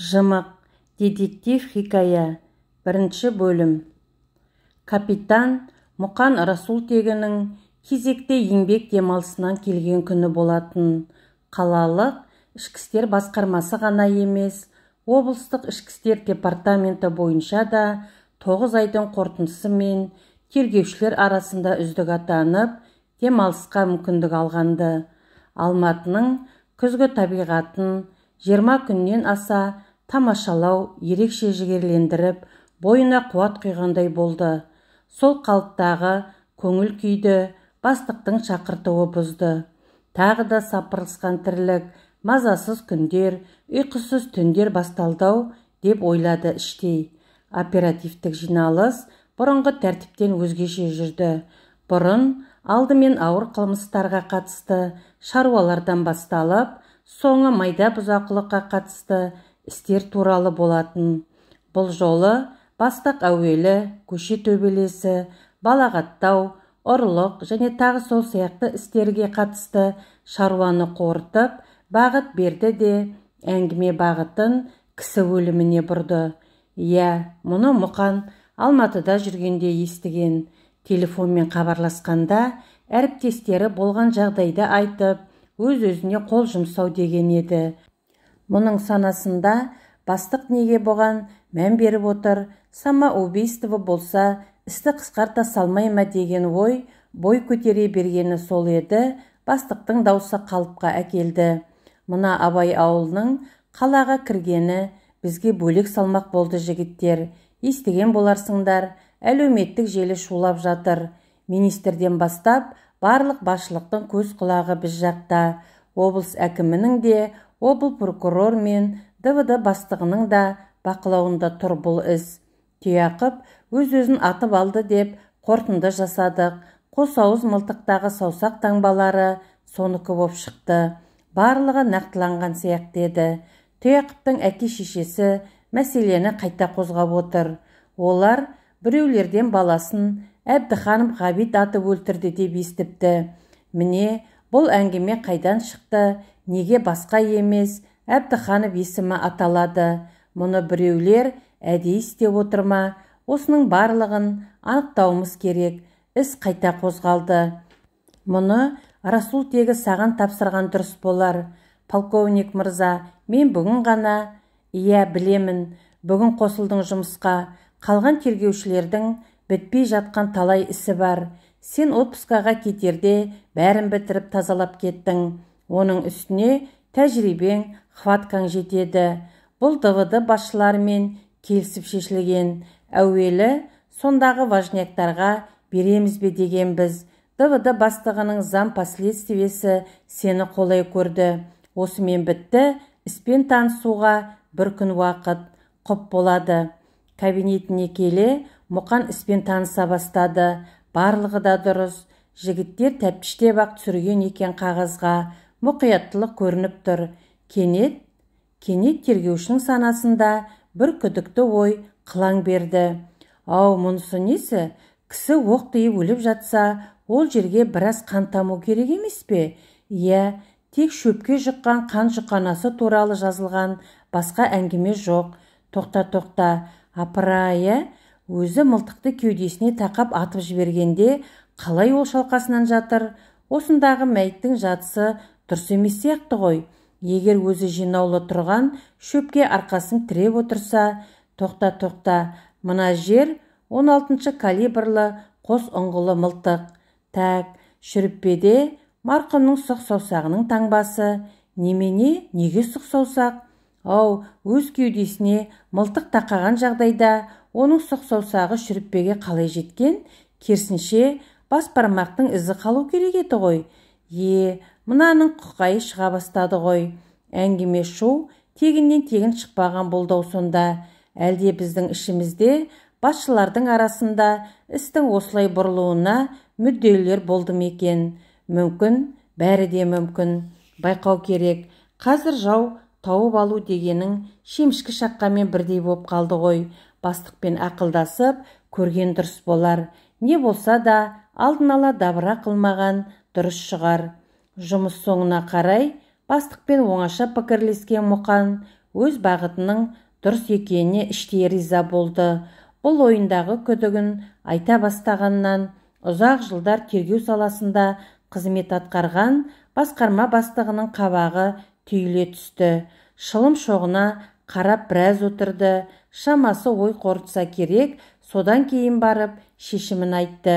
Жымық детектив хикая. Бірінші бөлім. Капитан Мұқан Расултегінің кезекті еңбек демалысынан келген күні болатын. Қалалық ішкі істер басқармасы ғана емес, облыстық ішкі істер департаменті бойынша да 9 айдың қорытындысымен тергеушілер арасында үздік атанып, демалысқа мүмкіндік алғанды. Алматының күзгі табиғатын 20 күннен аса тамашалау ерекше жігерлендіріп, бойына қуат құйғандай болды. Сол қалыптағы көңіл күйді бастықтың шақыртуы бұзды. Тағы да сапырылысқан тірлік, мазасыз күндер, ұйқысыз түндер басталды-ау деп ойлады іштей. Оперативтік жиналыс бұрынғы тәртіптен өзгеше жүрді. Бұрын алдымен ауыр қылмыстарға қатысты шаруалардан басталып, соңы майда бұзақылыққа қатысты істер туралы болатын. Бұл жолы бастық әуелі көше төбелесі, балағаттау, ұрлық және тағы сол сияқты істерге қатысты шаруаны қорытып, бағыт берді де, әңгіме бағытын кісі өліміне бұрды. Иә, мұны Мұқан Алматыда жүргенде естіген. Телефонмен хабарласқанда әріптестері болған жағдайды айтып, өз-өзіне қол жұмсау деген еді. Мұның санасында бастық неге бұған мән беріп отыр, самоубийство болса, істі қысқарта салмай ма деген ой бой көтере бергені сол еді, бастықтың даусы қалыпқа әкелді. Мына Абай ауылының қалаға кіргені бізге бөлек салмақ болды, жігіттер. Естіген боларсыңдар, әлеуметтік желі шулап жатыр. Министрден бастап, барлық басшылықтың көз құлағы біз жақта. Облыс әкімінің де, обл прокурор мен ДВД бастығының да бақылауында тұр бұл іс. Тұяқып өз-өзін атып алды деп қорытынды жасадық. Қос ауыз мылтықтағы саусақ таңбалары соныкі боп шықты. Барлығы нақтыланған сияқты еді. Тұяқыптың әке-шешесі мәселені қайта қозғап отыр. Олар біреулерден баласын Әбдіханов Ғабит атып өлтірді деп естіпті. Міне, бұл әңгіме қайдан шықты, неге басқа емес, Әбдіханов есімі аталады. Мұны біреулер әдейі істеп отыр ма? Осының барлығын анықтауымыз керек. Іс қайта қозғалды. Мұны Расултегі саған тапсырған дұрыс болар. Полковник мырза, мен бүгін ғана... Иә, білемін, бүгін қосылдың жұмысқа. Қалған тергеушілердің бітпей жатқан талай ісі бар. Сен отпускаға кетерде бәрін бітіріп тазалап кеттің. Оның үстіне тәжірибең, хваткаң жетеді. Бұл ДВД басшыларымен келісіп шешілген. Әуелі сондағы важняктарға береміз бе дегенбіз. ДВД бастығының зам последствиесі сені қолай көрді. Осымен бітті, іспен танысуға бір күн уақыт құп болады. Кабинетіне келе Мұқан іспен таныса бастады. Барлығы да дұрыс. Жігіттер тәптіштеп-ақ түсірген екен қағазға. Мұқияттылық көрініп тұр. Кенет тергеушінің санасында бір күдікті ой қылаң берді. Ау, мұнысы несі? Кісі оқ тиіп өліп жатса, ол жерге біраз қан таму керек емес пе? Иә, тек шөпке жұққан қан жұқанасы туралы жазылған басқа әңгіме жоқ. Тоқта, тоқта, апырай, өзі мылтықты кеудесіне тақап атып жібергенде қалай ол шалқасынан жатыр? Осындағы мәйіттің жатысы дұрыс емес сияқты ғой. Егер өзі жинаулы тұрған шөпке арқасын тіреп отырса, тоқта, тоқта, мына жер 16-шы калибрлі қос ұңғылы мылтық. Так, шүріппеде марқұмның сұқ саусағының таңбасы. Немене, неге сұқ саусақ? Ау, өз кеудесіне мылтық тақаған жағдайда оның сұқ саусағы шүріппеге қалай жеткен? Керісінше, бас бармақтың ізі қалу керек еді ғой. Е, мынаның құқайы шыға бастады ғой. Әңгіме шу тегіннен тегін шықпаған болды-ау сонда. Әлде біздің ішімізде басшылардың арасында істің осылай бұрылуына мүдделілер болды ма екен? Мүмкін, бәрі де мүмкін. Байқау керек. Қазір жау тауып алу дегенің шемішкі шаққанмен бірдей боп қалды ғой. Бастықпен ақылдасып көрген дұрыс болар. Не болса да алдын ала дабыра қылмаған дұрыс шығар. Жұмыс соңына қарай бастықпен оңаша пікірлескен Мұқан Өз бағытының дұрыс екеніне іштей риза болды. Бұл ойындағы күдігін айта бастағаннан ұзақ жылдар тергеу саласында қызмет атқарған басқарма бастығының қабағы түйіле түсті. Шылым шоғына қарап біраз отырды. Шамасы ой қорытса керек, содан кейін барып шешімін айтты.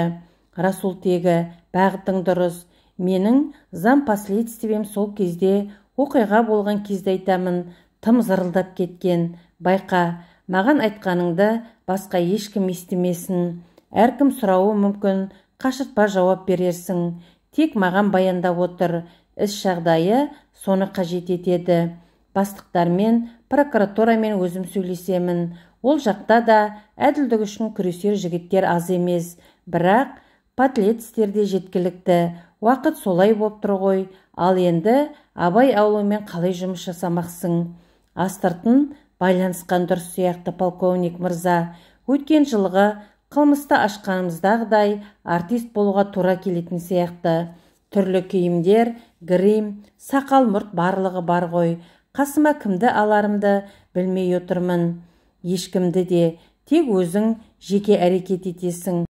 Расул тегі, бағытың дұрыс. Менің зам последствием сол кезде, оқиға болған кезде айтамын, тым зырылдап кеткен. Байқа, маған айтқаныңды басқа ешкім естімесін. Әркім сұрауы мүмкін, қашыртпа жауап берерсің. Тек маған баяндап отыр. Іс жағдайы соны қажет етеді. Бастықтармен, прокуратурамен өзім сөйлесемін. Ол жақта да әділдік үшін күресер жігіттер аз емес. Бірақ подлецтер де жеткілікті. Уақыт солай боп тұр ғой. Ал енді Абай ауылымен қалай жұмыс жасамақсың? Астыртын байланысқан дұрыс сияқты, полковник мырза. Өткен жылғы қылмысты ашқанымыздағыдай артист болуға тура келетін сияқты. Түрлі киімдер, грим, сақал, мұрт барлығы бар ғой. Қасыма кімді аларымды білмей отырмын. Ешкімді де, тек өзің жеке әрекет етесің.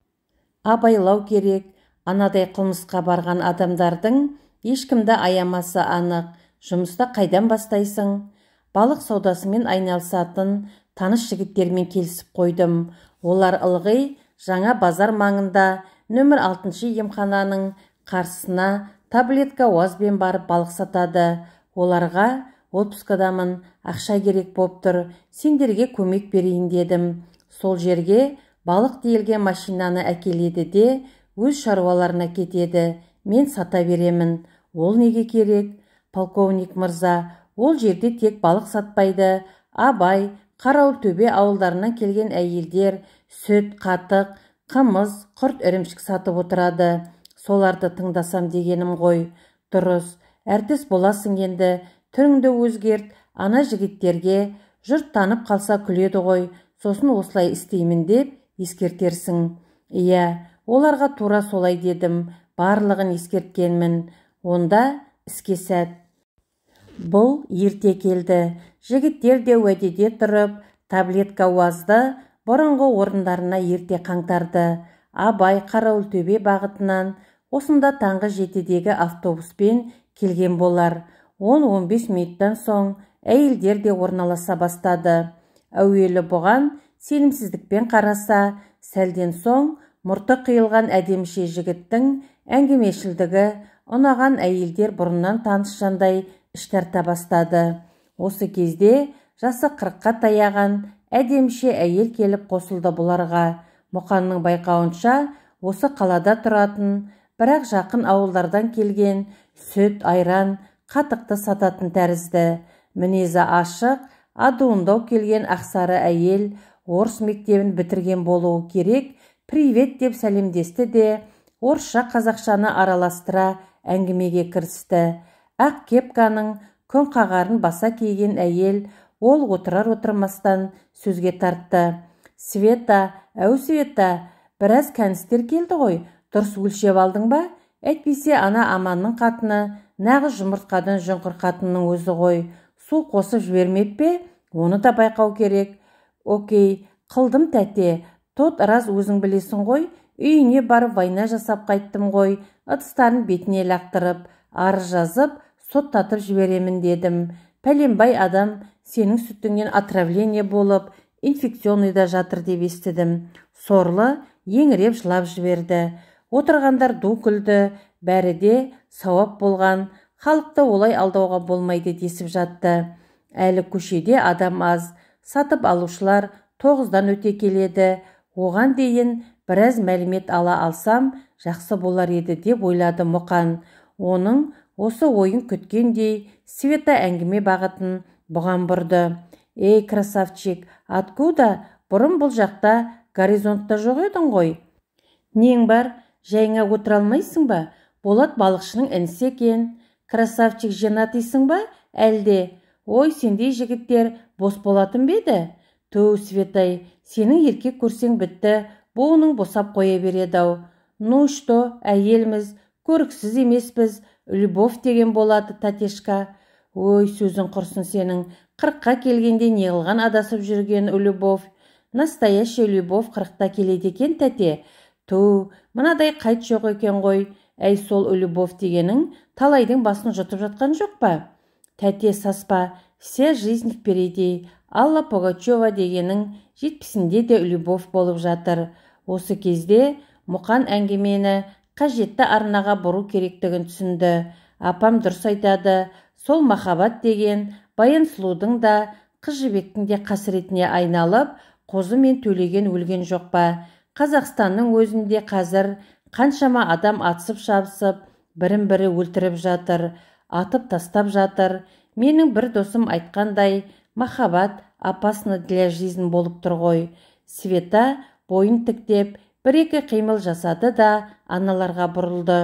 Абайлау керек. Анадай қылмысқа барған адамдардың ешкімді аямасы анық. Жұмысты қайдан бастайсың? Балық саудасымен айналысатын таныс жігіттермен келісіп қойдым. Олар ылғи жаңа базар маңында нөмір 6 емхананың қарсысына таблетка уазбен барып балық сатады. Оларға отпускадамын, ақша керек боп тұр, сендерге көмек берейін дедім. Сол жерге балық тиелген машинаны әкеледі де, өз шаруаларына кетеді. Мен сата беремін. Ол неге керек? Полковник мырза, ол жерде тек балық сатпайды. Абай, Қарауылтөбе ауылдарынан келген әйелдер сүт, қатық, қымыз, құрт ірімшік сатып отырады. Соларды тыңдасам дегенім ғой. Дұрыс, әртіс боласың енді, түріңді өзгерт, ана жігіттерге жұрт танып қалса күледі ғой, сосын осылай істеймін деп ескертерсің. Иә, оларға тура солай дедім, барлығын ескерткенмін. Онда іске сәт. Бұл ерте келді. Жігіттер де уәдеде тұрып, таблетка уазды бұрынғы орындарына ерте қаңтарды. Абай Қарауылтөбе бағытынан осында таңғы 7-дегі автобуспен келген болар. 10-15 минуттан соң әйелдер де орналаса бастады. Әуелі бұған сенімсіздікпен қараса, сәлден соң мұрты қиылған әдеміше жігіттің әңгімешілдігі ұнаған әйелдер бұрыннан таныс жандай іш тарта бастады. Осы кезде жасы 40-қа таяған әдеміше әйел келіп қосылды бұларға. Мұқанның байқауынша, осы қалада тұратын, бірақ жақын ауылдардан келген сүт, айран, қатықты сататын тәрізді. Мінезі ашық, адуындау келген ақсары әйел орыс мектебін бітірген болуы керек. Привет деп сәлемдесті де, орысша қазақшаны араластыра әңгімеге кірісті. Ақ кепканың күн қағарын баса киген әйел ол отырар отырмастан сөзге тартты. Света, әу Света, біраз кәністер келді ғой, дұрыс өлшеп алдың ба? Әйтпесе ана Аманның қатыны, нағыз жұмыртқадан жұңқыр қатынның өзі ғой. Су қосып жібермеп пе? Оны да байқау керек. Окей, қылдым тәте, тот раз өзің білесің ғой, үйіне барып война жасап қайттым ғой, ыдыстарын бетіне лақтырып, арыз жазып, соттатып жіберемін дедім. Пәленбай адам сенің сүтіңнен отравление болып, инфекционныйда жатыр деп естідім. Сорлы еңіреп жылап жіберді. Отырғандар ду күлді, бәрі де сауап болған, халықты олай алдауға болмайды десіп жатты. Әлі көшеде адам аз, сатып алушылар 9-дан өте келеді. Оған дейін біраз мәлімет ала алсам, жақсы болар еді деп ойлады Мұқан. Оның осы ойын күткендей Света әңгіме бағытын бұған бұрды. Ей, красавчик, откуда? Бұрын бұл жақта горизонтта жоқ едің ғой. Нең бар, жайыңа отыра алмайсың ба? Болат балықшының інісі екен. Красавчик женатыйсың ба, әлде? Ой, сендей жігіттер бос болатын ба еді? Ту, Светай, сенің еркек көрсең бітті, буының босап қоя береді-ау. Ну что, әйелміз, көріксіз емеспіз, любовь деген болады, татешка. Ой, сөзің құрсын сенің, 40-қа келгенде неғылған адасып жүрген любовь? Настоящая любовь 40-та келеді екен, тәте. Ту, мынадай қайт жоқ екен ғой. Әй, сол любовь дегенің талайдың басын жұтып жатқан жоқ па? Тәте, саспа, вся жизнь впереди. Алла Пугачева дегенің 70-інде де любовь болып жатыр. Осы кезде Мұқан әңгімені қажетті арнаға бұру керектігін түсінді. Апам дұрыс айтады, сол махаббат деген Баян сұлудың да, Қыз Жібектің де қасіретіне айналып, Қозы мен Төлеген өлген жоқ па? Қазақстанның өзінде қазір қаншама адам атысып-шабысып, бірін-бірі өлтіріп жатыр, атып тастап жатыр. Менің бір досым айтқандай, махаббат опасно для жизни болып тұр ғой. Света бойын тіктеп, бір-екі қимыл жасады да, аналарға бұрылды.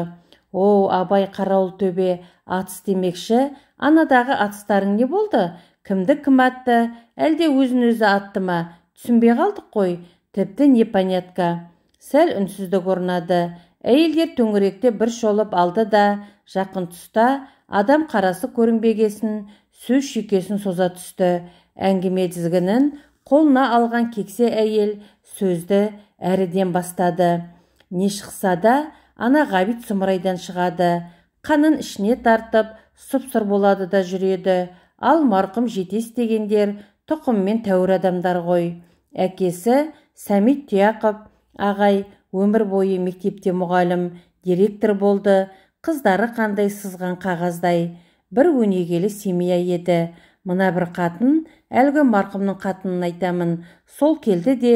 О, Абай қарауыл төбе, атыс демекші, анадағы атыстарың не болды? Кімді кім атты, әлде өзін өзі атты ма? Түсінбей қалдық қой, тіпті непонятка. Сәл үнсіздік орнады. Әйелдер төңіректе бір шолып алды да, жақын тұста адам қарасы көрінбегесін, сөз шүйкесін соза түсті. Әңгіме тізгінін қолына алған кексе әйел сөзді әріден бастады. Не шықса да, ана Ғабит сұмырайдан шығады. Қанын ішіне тартып, сұп-сұр болады да жүреді. Ал марқұм Жетес дегендер тұқыммен тәуір адамдар ғой. Әкесі Сәмит Тұяқов ағай өмір бойы мектепте мұғалім, директор болды. Қыздары қандай сызған қағаздай. Бір өнегелі семья еді. Мына бір қатын, әлгі марқұмның қатынын айтамын, сол келді де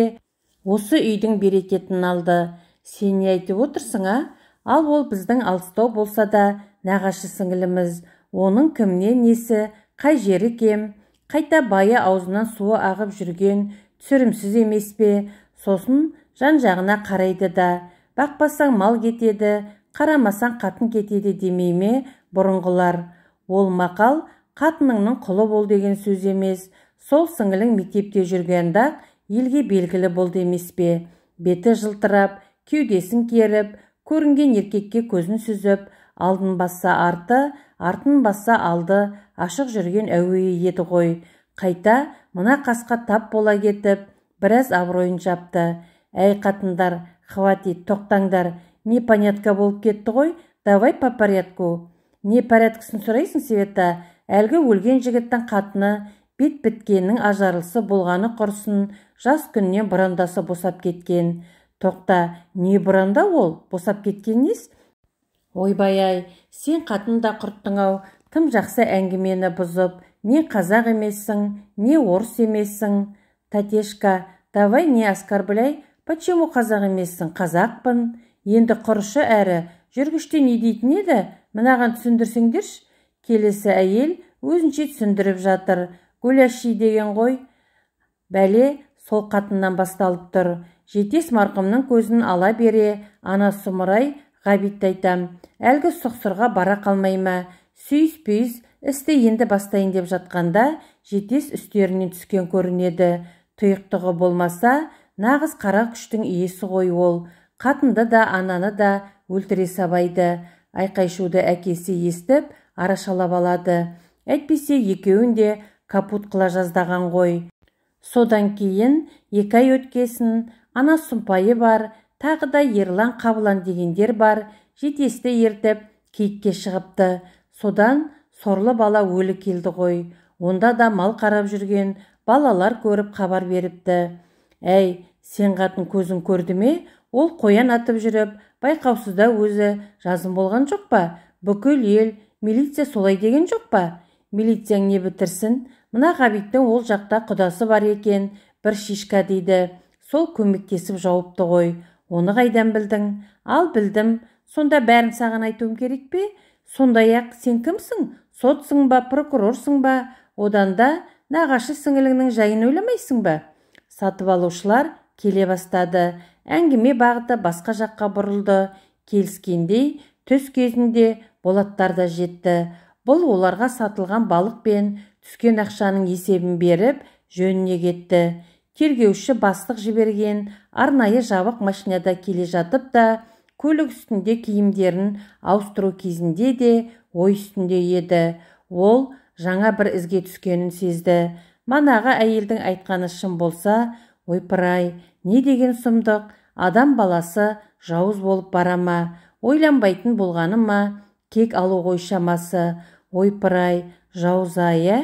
осы үйдің берекетін алды. Сен не айтып отырсың, а? Ал ол біздің алыстау болса да нағашы сіңіліміз. Оның кімнен несі, қай жері кем? Қайта байы аузынан суы ағып жүрген түсірімсіз емес пе? Сосын жан-жағына қарайды да, бақпасаң мал кетеді, қарамасаң қатын кетеді демей ме бұрынғылар? Ол мақал қатыныңның құлы бол деген сөз емес. Сол сіңілің мектепте жүргенде елге белгілі болды емес пе? Беті жылтырап, кеудесін керіп, көрінген еркекке көзін сүзіп, алдын басса арты, артын басса алды, ашық жүрген әуейі еді ғой. Қайта мына қасқа тап бола кетіп, біраз абыройын жапты. Әй, қатындар, хватит, тоқтаңдар, непонятка болып кетті ғой, давай по порядку. Не порядкісін сұрайсың, Света? Әлгі өлген жігіттің қатыны бет біткеннің ажарылысы болғаны құрсын, жас күннен бұрандасы босап кеткен. Тоқта, не бұранда ол, босап кеткен нес? Ойбай-ай, сен қатын да құрттың-ау, тым жақсы әңгімені бұзып, не қазақ емессің, не орыс емессің. Татешка, давай не оскорбляй, почему қазақ емессің, қазақпын. Енді құрышы әрі, жүргіште не дейтін еді, мынаған түсіндірсеңдерші. Келесі әйел өзінше түсіндіріп жатыр. Гулящий деген ғой. Бәле сол қатыннан басталып тұр. Жетес марқұмның көзін ала бере, ана сұмырай Ғабитті айтам. Әлгі сұқсырға бара қалмай ма? Сүйіс-пүйіс істі енді бастайын деп жатқанда, Жетес үстерінен түскен көрінеді. Тұйықтығы болмаса, нағыз қара күштің иесі ғой ол. Қатынды да, ананы да өлтіре сабайды. Айқай-шуды әкесі естіп, арашалап алады. Әйтпесе екеуін де капут қыла жаздаған ғой. Содан кейін 2 ай өткесін, ана сұмпайы бар, тағы да Ерлан Қабылан дегендер бар, Жетесті ертіп киікке шығыпты. Содан сорлы бала өлі келді ғой. Онда да мал қарап жүрген балалар көріп хабар беріпті. Әй, сен қатын көзің көрді ме? Ол қоян атып жүріп, байқаусызда өзі жазым болған жоқ па? Бүкіл ел, милиция солай деген жоқ па? Милицияң не бітірсін? Мына Ғабиттің ол жақта құдасы бар екен, бір шишка дейді. Сол көмектесіп жауыпты ғой. Оны қайдан білдің? Ал білдім. Сонда бәрін саған айтуым керек пе? Сондай-ақ сен кімсің? Сотсың ба, прокурорсың ба? Одан да нағашы сіңіліңнің жайын ойламайсың ба? Сатып алушылар келе бастады. Әңгіме бағыты басқа жаққа бұрылды. Келіскендей түс кезінде Болаттар да жетті. Бұл оларға сатылған балық пен түскен ақшаның есебін беріп, жөніне кетті. Тергеуші бастық жіберген арнайы жабық машинада келе жатып та, көлік үстінде киімдерін ауыстыру кезінде де ой үстінде еді. Ол жаңа бір ізге түскенін сезді. Манағы әйелдің айтқаны шын болса, ойпырай, не деген сұмдық, адам баласы жауыз болып бара ма, ойланбайтын болғаны ма, кек алу ғой шамасы, ойпырай, жауыз-ай, ә?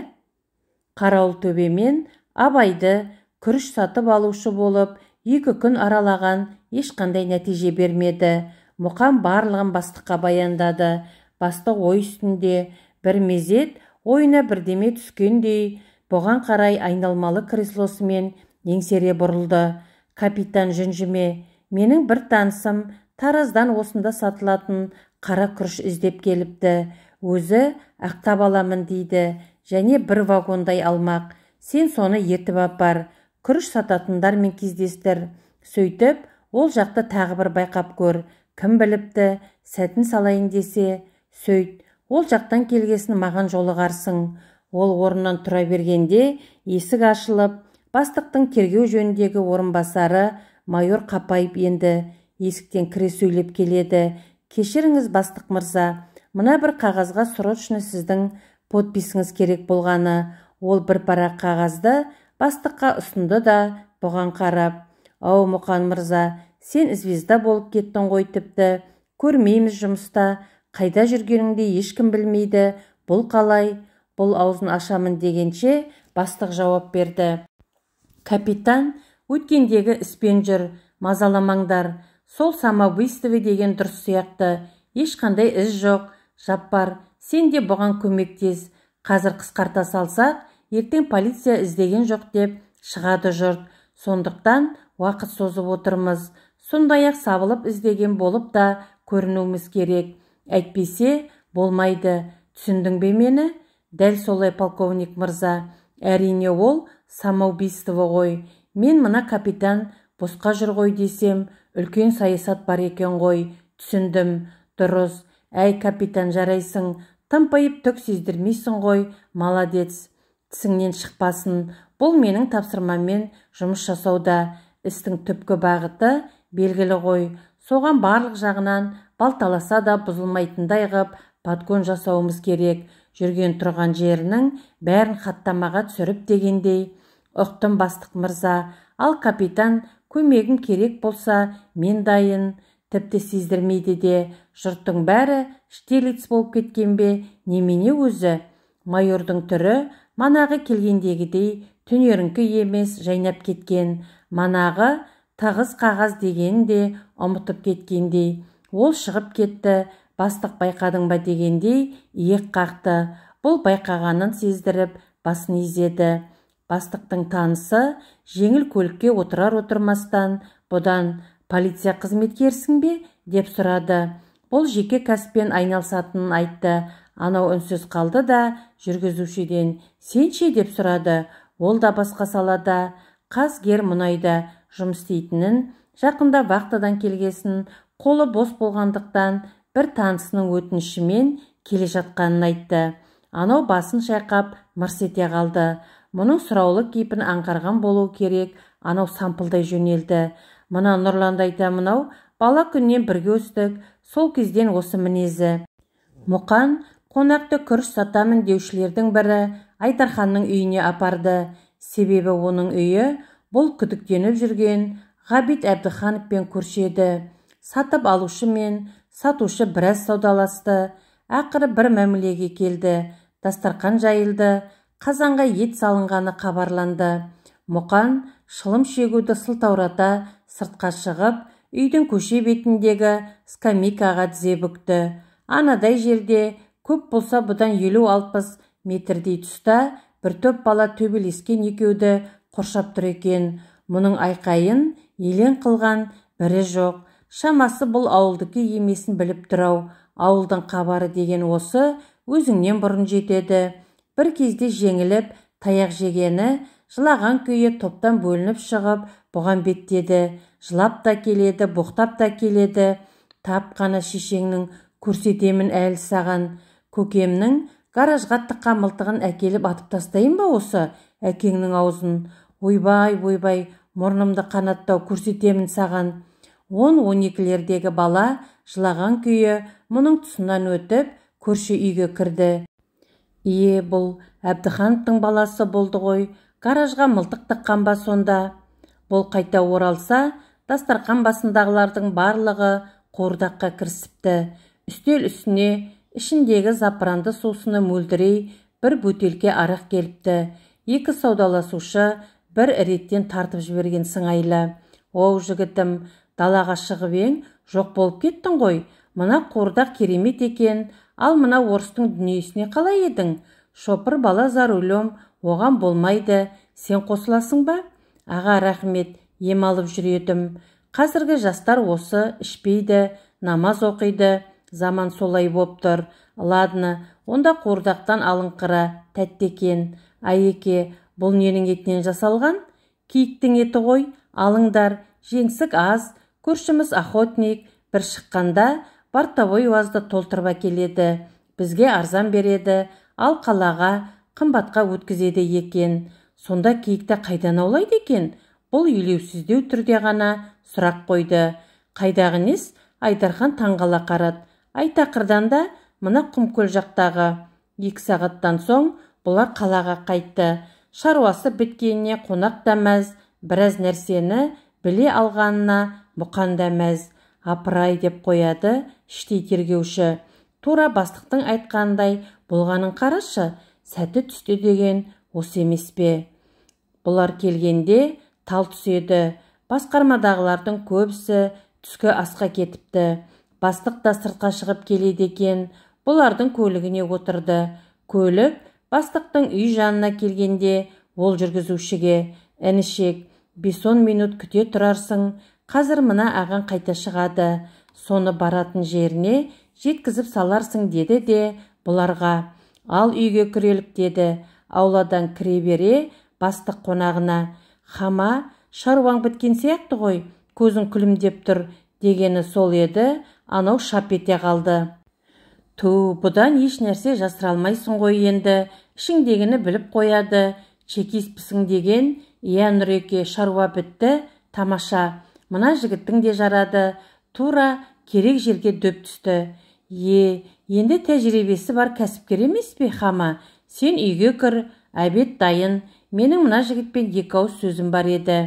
Қарауыл төбемен Абайды күріш сатып алушы болып, 2 күн аралаған ешқандай нәтиже бермеді. Мұқан барлығын бастыққа баяндады. Бастық ой үстінде бір мезет ойына бірдеме түскендей, бұған қарай айналмалы креслосымен еңсере бұрылды. Капитан жүнжіме, менің бір танысым Тараздан осында сатылатын қара күріш іздеп келіпті. Өзі ақтап аламын дейді, және бір вагондай алмақ. Сен соны ертіп апар, күріш сататындармен кездестір. Сөйтіп, ол жақты тағы бір байқап көр. Кім біліпті, сәтін салайын десе, сөйт, ол жақтан келгесін маған жолығарсың. Ол орнынан тұра бергенде есік ашылып, бастықтың тергеу жөніндегі орынбасары майор Қапаев енді есіктен кіре сөйлеп келеді. Кешіріңіз, бастық мырза, мына бір қағазға срочно сіздің подписіңіз керек болғаны. Ол бір парақ қағазды бастыққа ұсынды да бұған қарап, «Ау, Мұқан мырза, сен звезда болып кеттің ғой тіпті. Көрмейміз жұмыста, қайда жүргеніңді ешкім білмейді. Бұл қалай?» Бұл аузын ашамын дегенше бастық жауап берді. Капитан, өткендегі іспен жүр, мазаламаңдар. Сол самоубийство деген дұрыс сияқты. Ешқандай із жоқ. Жаппар, сен де бұған көмектес. Қазір қысқарта салсақ, ертең полиция іздеген жоқ деп шығады жұрт. Сондықтан уақыт созып отырмыз. Сондай-ақ сабылып іздеген болып та көрінуіміз керек. Әйтпесе болмайды. Түсіндің бе мені? Дәл солай, полковник мырза. Әрине ол самоубийство ғой. Мен мына капитан босқа жүр ғой десем, үлкен саясат бар екен ғой. Түсіндім. Дұрыс. Әй, капитан, жарайсың. Тымпайып түк сездірмейсің ғой. Молодец. Тісіңнен шықпасын. Бұл менің тапсырмаммен жұмыс жасауда. Істің түпкі бағыты белгілі ғой. Соған барлық жағынан балталаса да бұзылмайтындай ғып подгон жасауымыз керек. Жүрген тұрған жерінің бәрін хаттамаға түсіріп дегендей. Ұқтым, бастық мырза. Ал капитан, көмегім керек болса, мен дайын. Тіпті сездірмейді де. Жұрттың бәрі Штирлиц болып кеткен бе, немене өзі? Майордың түрі манағы келгендегідей түнеріңкі емес, жайнап кеткен. Манағы тығыз қағаз дегенін де ұмытып кеткендей. Ол шығып кетті. Бастық байқадың ба дегендей иек қақты. Бұл байқағанын сездіріп басын изеді. Бастықтың танысы жеңіл көлікке отырар отырмастан бұдан полиция қызметкерсің бе деп сұрады. Бұл жеке кәсіппен айналысатынын айтты. Анау үнсіз қалды да жүргізушіден сен ше деп сұрады. Ол да басқа салада Қазгермұнайда жұмыс істейтінін, жақында вахтадан келгесін, қолы бос болғандықтан бір танысының өтінішімен келе жатқанын айтты. Анау басын шайқап мырс ете қалды. Мұның сұраулы кейпін аңғарған болу керек, анау сампылдай жөнелді. Мына Нұрланды айтамын ау, бала күннен бірге өстік, сол кезден осы мінезі. Мұқан қонақты күріш сатамын деушілердің бірі Айдарханның үйіне апарды. Себебі оның үйі бұл күдіктеніп жүрген Ғабит Әбдіхановпен көрші еді. Сатып алушы мен сатушы біраз саудаласты. Ақыры бір мәмілеге келді. Дастарқан жайылды. Қазанға ет салынғаны хабарланды. Мұқан шылым шегуді сылтаурата сыртқа шығып, үйдің көше бетіндегі скамейкаға тізе бүкті. Анадай жерде көп болса бұдан 50-60 метрдей тұста бір топ бала төбелескен екеуді қоршап тұр екен. Мұның айқайын елең қылған бірі жоқ. Шамасы бұл ауылдікі емесін біліп тұрау. Ауылдың хабары деген осы өзіңнен бұрын жетеді. Бір кезде жеңіліп, таяқ жегені, жылаған күйі топтан бөлініп шығып, бұған беттеді. Жылап та келеді, боқтап та келеді. Тап қана шешеңнің көрсетемін әлі саған. Көкемнің гаражға тыққан мылтығын әкеліп атып тастайын ба осы әкеңнің аузын? Ойбай, ойбай, мұрнымды қанаттау көрсетемін саған. 10-12-лердегі бала жылаған күйі мұның тұсынан өтіп, көрші үйге кірді. Ие, бұл Әбдіхановтың баласы болды ғой, гаражға мылтық тыққан ба сонда? Бұл қайта оралса, дастарқан басындағылардың барлығы қуырдаққа кірісіпті. Үстел үстіне ішіндегі запыранды сусыны мөлдірей бір бөтелке арақ келіпті. Екі саудаласушы бір реттен тартып жіберген сыңайлы. Оу, жігітім, далаға шығып ең, жоқ болып кеттің ғой. Мына қуырдақ керемет екен, ал мына орыстың дүниесіне қалай едің? Шопыр бала за рулем, оған болмайды. Сен қосыласың ба? Аға, рахмет, ем алып жүр едім. Қазіргі жастар осы ішпейді, намаз оқиды, заман солай боп тұр. Ладно, онда қуырдақтан алыңқыра, тәтті екен. Айеке, бұл ненің етінен жасалған? Киіктің еті ғой, алыңдар, жеңсік аз, көршіміз охотник, бір шыққанда бортовой уазды толтырып әкеледі, бізге арзан береді, ал қалаға қымбатқа өткізеді екен. Сонда киікті қайдан аулайды екен? Бұл елеусіздеу түрде ғана сұрақ қойды. Қайдағы нес? Айдархан таңғала қарады. Айтақырдан да мына Құмкөл жақтағы. 2 сағаттан соң бұлар қалаға қайтты. Шаруасы біткеніне қонақ та мәз, біраз нәрсені біле алғанына Мұқан да мәз. Апырай деп қояды іштей тергеуші. Тура бастықтың айтқанындай болғанын қарашы, сәті түсті деген осы емес пе? Бұлар келгенде тал түседі. Басқармадағылардың көбісі түскі асқа кетіпті. Бастық та сыртқа шығып келеді екен. Бұлардың көлігіне отырды. Көлік бастықтың үй жанына келгенде ол жүргізушіге: «Інішек, 5-10 минут күте тұрарсың, қазір мына ағаң қайта шығады, соны баратын жеріне жеткізіп саларсың» деді де бұларға. «Ал үйге кірелік» деді. Ауладан кіре бере бастық қонағына: «Хама, шаруаң біткен сияқты ғой, көзің күлімдеп тұр» дегені сол еді, анау шап ете қалды. Ту, бұдан еш нәрсе жасыра алмайсың ғой енді, ішіңдегіні біліп қояды, чекистпісің деген. Иә, Нұреке, шаруа бітті, тамаша. Мына жігіттің де жарады, тура керек жерге дөп түсті. Е, енді тәжірибесі бар кәсіпкер емес пе, Хама? Сен үйге кір, обед дайын, менің мына жігітпен екі ауыз сөзім бар еді.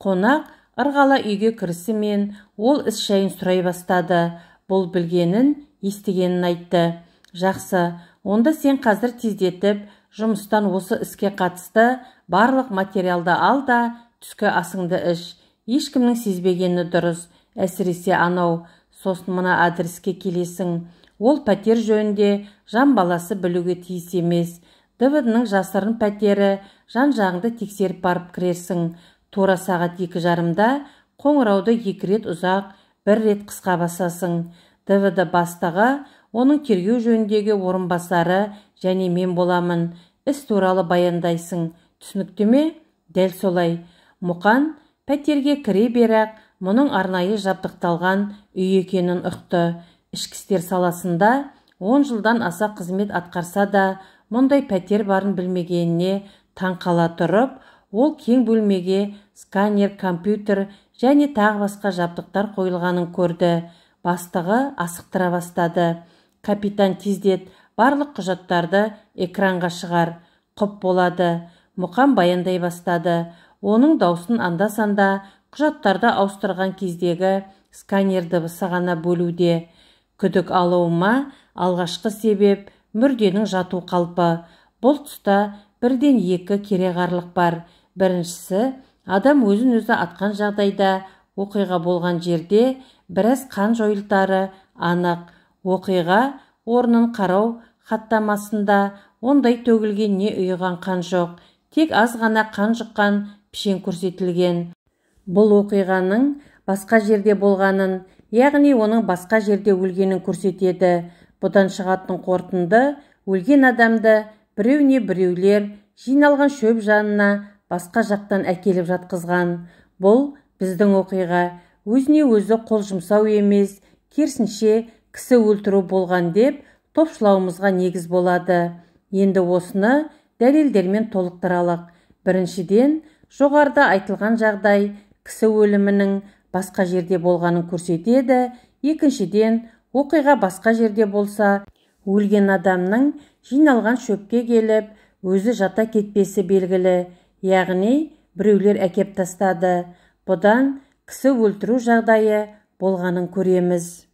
Қонақ ырғала үйге кірісімен ол іс жайын сұрай бастады. Бұл білгенін, естігенін айтты. Жақсы, онда сен қазір тездетіп жұмыстан осы іске қатысты барлық материалды ал да түскі асыңды іш. Ешкімнің сезбегені дұрыс, әсіресе анау. Сосын мына адреске келесің. Ол пәтер жөнінде жан баласы білуге тиіс емес. ДВД-ның жасырын пәтері, жан-жағыңды тексеріп барып кірерсің. Тура сағат 2:30-да қоңырауды 2 рет ұзақ, 1 рет қысқа басасың. ДВД бастығы, оның тергеу жөніндегі орынбасары және мен боламын. Іс туралы баяндайсың. Түсінікті ме? Дәл солай. Мұқан пәтерге кіре бере-ақ мұның арнайы жабдықталған үй екенін ұқты. Ішкі істер саласында 10 жылдан аса қызмет атқарса да, мұндай пәтер барын білмегеніне таң қала тұрып, ол кең бөлмеге сканер, компьютер және тағы басқа жабдықтар қойылғанын көрді. Бастығы асықтыра бастады. Капитан, тездет, барлық құжаттарды экранға шығар. Құп болады. Мұқан баяндай бастады. Оның даусын анда-санда құжаттарды ауыстырған кездегі сканер дыбысы ғана бөлуде. Күдік алуыма алғашқы себеп мүрденің жату қалпы. Бұл тұста бірден екі кереғарлық бар. Біріншісі, адам өзін-өзі атқан жағдайда оқиға болған жерде біраз қан жойылтары анық. Оқиға орнын қарау хаттамасында ондай төгілген не ұйыған қан жоқ, тек аз ғана қан жұққан пішен көрсетілген. Бұл оқиғаның басқа жерде болғанын, яғни оның басқа жерде өлгенін көрсетеді. Бұдан шығатын қорытынды, өлген адамды біреу не біреулер жиналған шөп жанына басқа жақтан әкеліп жатқызған. Бұл біздің оқиға өзіне өзі қол жұмсау емес, керісінше кісі өлтіру болған деп топшылауымызға негіз болады. Енді осыны дәлелдермен толықтыралық. Біріншіден, жоғарыда айтылған жағдай кісі өлімінің басқа жерде болғанын көрсетеді. Екіншіден, оқиға басқа жерде болса, Өлген адамның жиналған шөпке келіп, өзі жата кетпесі белгілі, яғни біреулер әкеп тастады. Бұдан кісі өлтіру жағдайы болғанын көреміз.